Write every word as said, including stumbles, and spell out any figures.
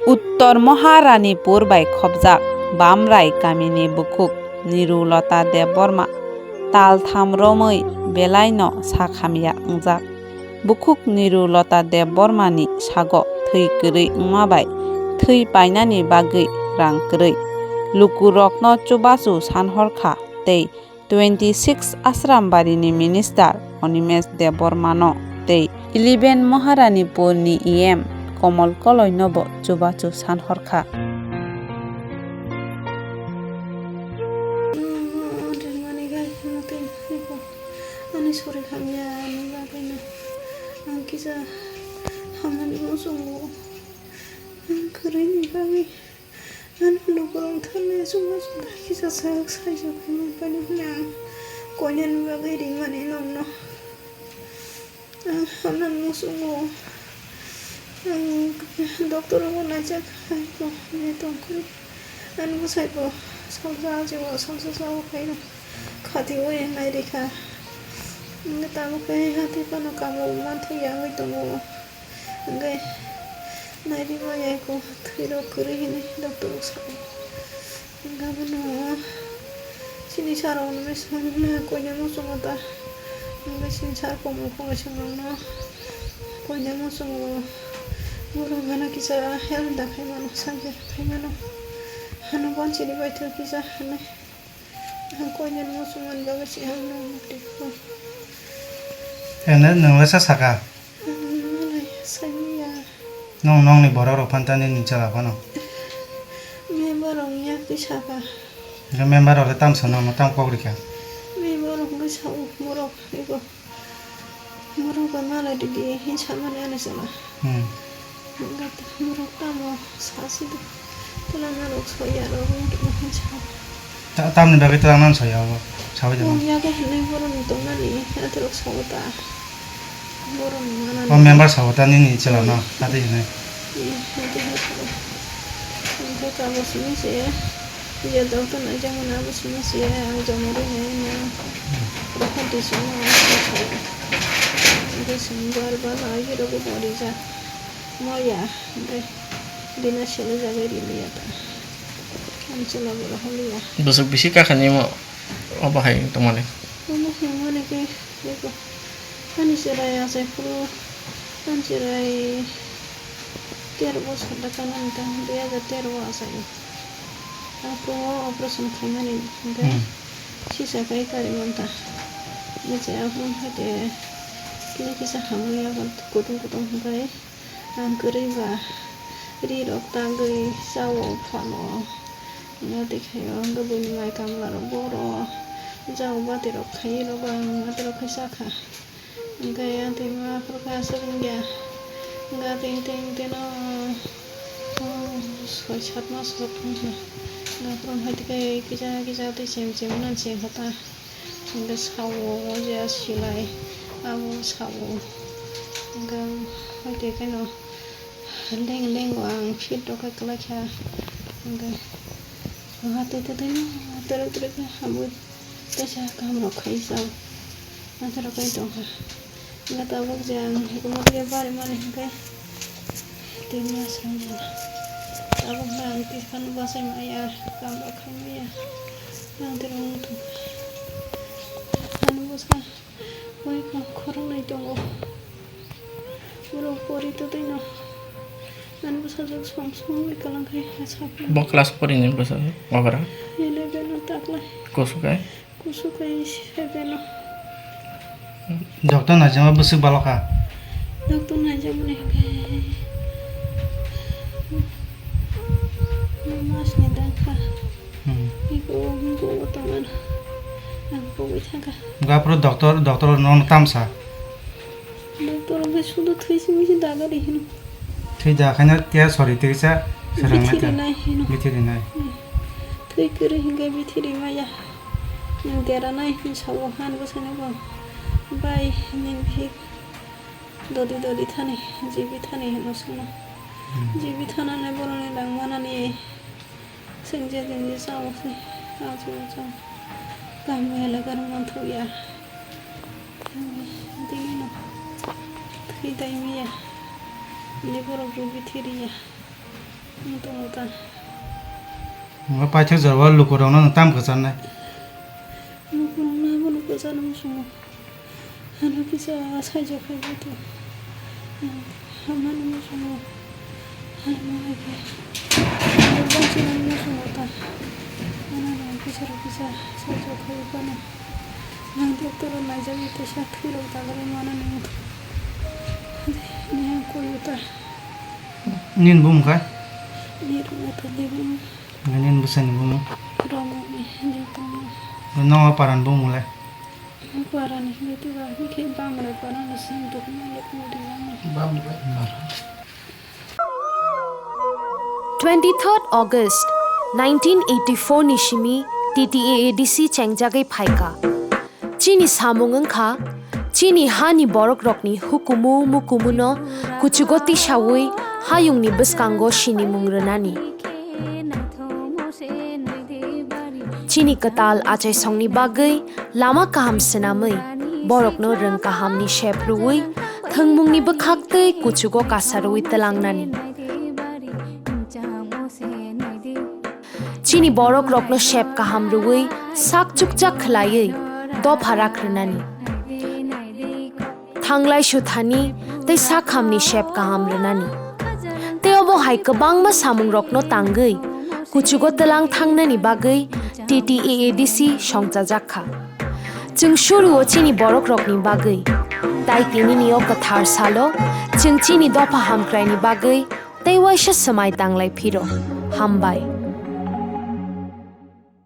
Uttor Maharanipur bai khobjak Bamrai kamini bukhuk Nirulota Debbarma taltham romwi belaino sakhamya wngjak. Bukhuk Nirulota Debbarmani sago thwi kwrwi wngma bai thwi painani bagwi rang kwrwi lukurokno chubachu sanhorkha tei twenty six Ashrambarini Minister Animesh Debbarmano tei eleven Maharanipurni E M Komol Koloinobo chubachu sanhorkha. Ani sori hamya ni bagwi no ang kisa hamani muchungo ang kwrwini bagwi. Ano lukurok thani chuma chuma kisa sak saijak phaiman phani hwnwi ang koinani bagwi ringmani nokno. Ang hamnani muchungo ang doctor rokno naijak hai bo hinwi tongkhe. Ani bwsai bo salsa ajibo salsa sao phaino khatiui nairikha. Hwnkhe tabuk khe hati phano kamo manthokya wngwi tongo. Hwnkhe nairima ya eko thwirok kwrwi hinwi doctor rok sao. Hwnkhe abono chini sir rokno swngna koinai muchungo ta. Hwnkhe chini sir Komol Koloi swngno koinai muchungo borok gana kisa help da khaimano sajak khaimano. Hano banchini baithok kisa hinwi. Ang koinani muchungmani bagwi se ang nokni twi phuru. Ene nwng le sa saka? Ang nwng le saimanya. Nwng nokni borok rok phano tei nini chwla phano? Member rok yakti saka. Hwnkhe member rok le tamo sa nokno tamo kok rikha? Member rok wngkhe sao borok ego. Borok bai malai ridi hin samani ani chwla. Hmm. Hwnkhe borok tamo sasi de. Twlangna rok soya rok wngkhe hin sa. Ta-, tamni bagwi twlangna soya obo? Sawi de. Wng ya khe hinwi borokni tongnani atorok sao ta. Borokni manani. O member sao ta nini chwla no, hmm, ati hinwi. Hmm, ati hinwi sao. Hwnkhe kabo simi se. Iya doctor naijakmani abo simi se ang jomori nai na. Rohon tisong ang simi se. Ang simi bar bar nai giro bo mori ja. Moya. Dai. Dina sele jagai ri liya ta. Ang chela bo rohon liya. Bwswk bisi kakhani mo obo hai tongmani. Omo hai mani ke. Beko ani chwrai achai phuru, ani chwrai tero bosor da kanani ta, dui hajar tero o achai o. Aphuru o operation khaimani hwnkhe, hmm, sisa kai kari manta. Bwchai aphuru haide kisa kisa hamwi abo kutung kutung hwnkhe. Ang kwrwi ba ri rok tagwi chao phano. Wngya twi khaio hwnkhe buini mai kamla rok boro jao bati rok khai rw ba ang wngya tei rok khai cha kha. Hwnkhe yang twi ma phuru kha aswk wngya. Wngya twi twi twi no, oh, soi sat mas rok wngkha. Wngya phuru hai twi kisa kisa twi chem chem nang se kha ta. Hwnkhe sao, o je silai, abo sao. Hwnkhe, hwnkhe keno leng leng o ang fit rok khe kwlai kha. Hwnkhe, hati twi twi no, tere tere khe abo teisa kam rok khai sao. Ante rok kai tong kha. Hwnkhe tabuk je ang hikma twi bari mani hwnkhe, tini aswk wngya. Tabuk no ang tiphano bachai maya, kam rok khai maya. Ang tei rwng thung. Ano bwsa bai khoroknwi tongo. Borok pori totwi no. Ano bwsajwk song song bai kwlwng khe sak. Bo class pori ni bwsa obora? Eleven o taklai. Kusu kai? Kusu kai seven o. Doctor naijakma bwswk balo kha? Doctor naijakmani hwnkhe mas ni dang kha. Hmm. Iko, iko tongan. Ang pogwi thangkha. Gapro doctor, doctor no tamsa. Doctor hwnkhe sudu thwi simi se daga ri hino. Thwi da khaina tia sori twi sa serang na ta. Bithi rinai hino. Bithi rinai. Hmm. Thwi kwrwi hwnkhe bithi rimaya. Nwng dera nai hwn sao han bwsano bo. Bai nini bihik dodi dodi thani, jibi thani hino sano. Hmm. Jibi thanani boroni rang manani. Sengje sengje sao se, achu achu. Kami elakar manthokya. Dini no. Thwi dai miya. Ni borok bo bithiriya. Nwng tongo ta. Nwng paithak jora o lukurokno nwng tamo kwcharnai? Lukurokno abono kwcharna muchungo. Ano kisa saijak khai bo to. Hamani muchungo. Ano hai khe. Ano bachina muchungo ta. Ano no kisa ro kisa saijak khai bo no. Nwng doctor o naijagwi teisa thwirok dagwi manani wngkha. Nini bumung kha? Nini bwsani bumung? Rongni jotono. Nokha parani bumung le? Parani hwnkhe twiba hwnkhe bangrai parani simi dokma le kung di. Twenty-third August nineteen eighty-four ni simi T T A A D C chengjagwi phaikha. Chini samung wngkha, chini hani borokrokni hukumu mukumuno kuchugo tisawi hayungni bwskango sinimung rwnani. Chini kwtal achaisongni bagwi lama kaham swnamwi, borokno rwng kahamni sep rwui, thwngmungni bwkhaktwi kuchugo kasarwi twlangnani. Chini borokrokno sep kaham rwui, sak chukchak khwlaiwi dopha rak rwnani. Thanglai suthani tei sakhamni sep kaham rwnani. Tei obo hai kwbangma samungrokno tangwi kuchugo twlang thangnani bagwi T T A A D C songchajak kha. Chwng suruo chini borokrokni bagwi, tai tinini o kwthar salo chwng chini dopha hamkraini bagwi tei uaisa swmai tanglai phiro. Hambai.